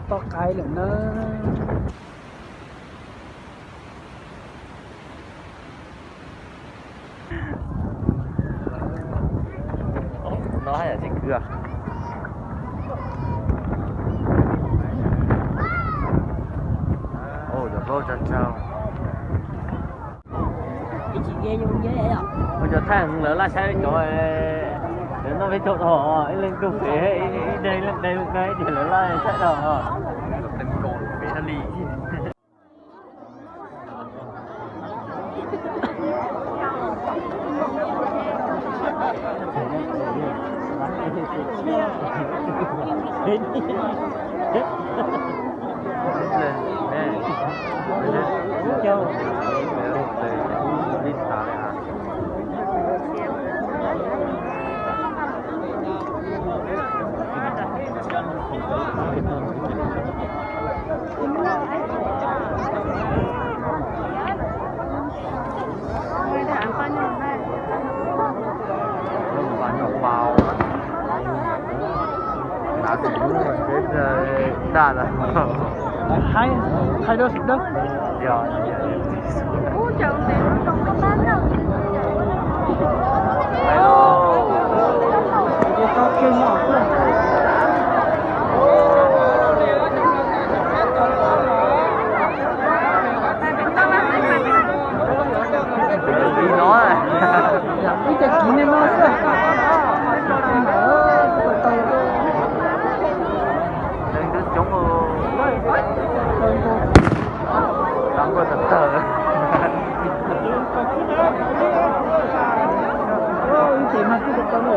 Toj qaib lawm na. No haj yam tsis kwv. Cov plaub tsau tsau. Ua cov thaij lawv laj saib cov, lawv noj peb caug dhau, ib leeg tug pem ib leeg, ib leeg de, ib ces lawv laj saib dhau. Hais, hais rau sawv daws. Ib co kiv niaj no xwb. Leej twb coob, tag npaum tag tawg. Ib ces mas twb tau lawm.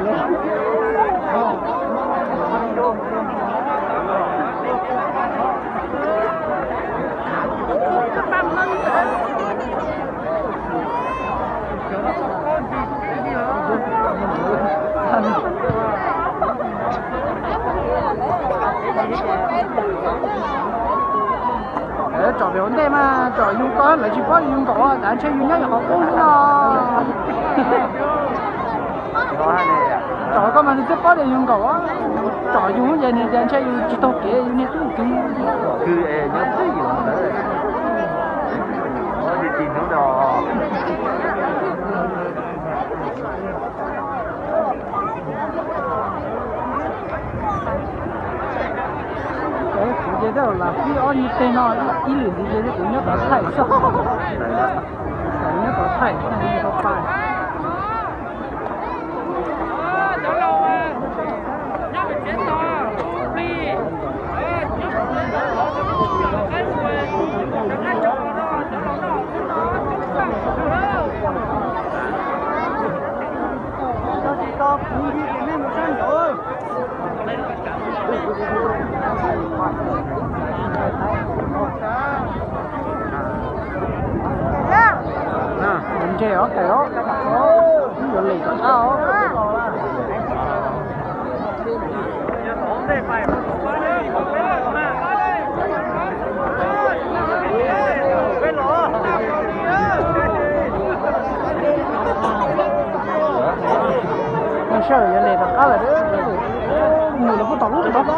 Tsom pem ua ntej mas tsom yug koj, lawv tsis paub yug nkaus, dav ntshe yug nyob yog qhov qub xwb no. Tsom koj mas nws twb paub tias yug nkaus, tsom yug ces nws tias ntshe yug tsis taug kev, yug niag tub twv. Kwv es nyob twj ywm ntawd. Hnub no kuv ces tej zaum lam pib ob nyuag teg no, ib lwm ntxiv ces kuv nyob tod thaij xwb. Nyob tod thaij, thaij tau pais. Ntse os, tes os, yuav lem tom qab os. Sawv yuav lem tom qab lawm. Nws los kuj tom lub tom no.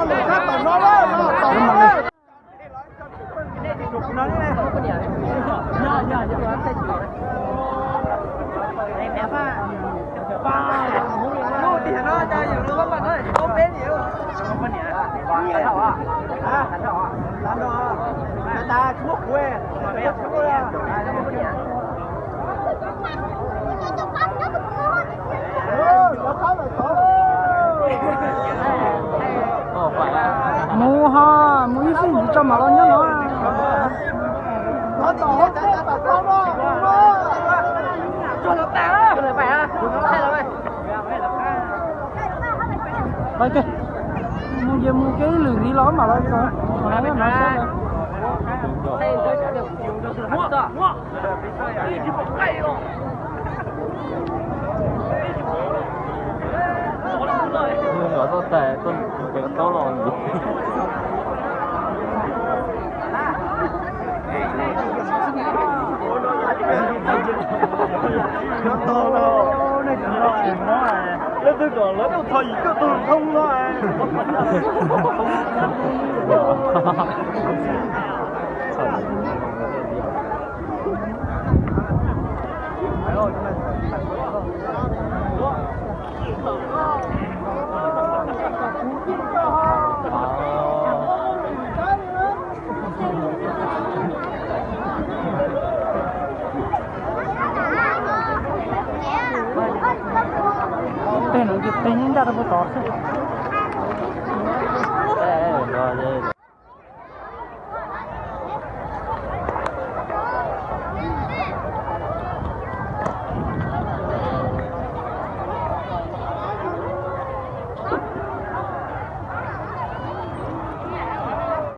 Mus ho, mus ib xib ntxiv tso mam los nyob no. Mus ces mus kiag ib lwm ntxiv los mam los tso. Nkawd tuaj tais tuaj nkees taub los ntxiv. Kom lawv tuaj txog yim cuaj tug thoob no. Tej no tej nyob ncaj rau puag tod xwb.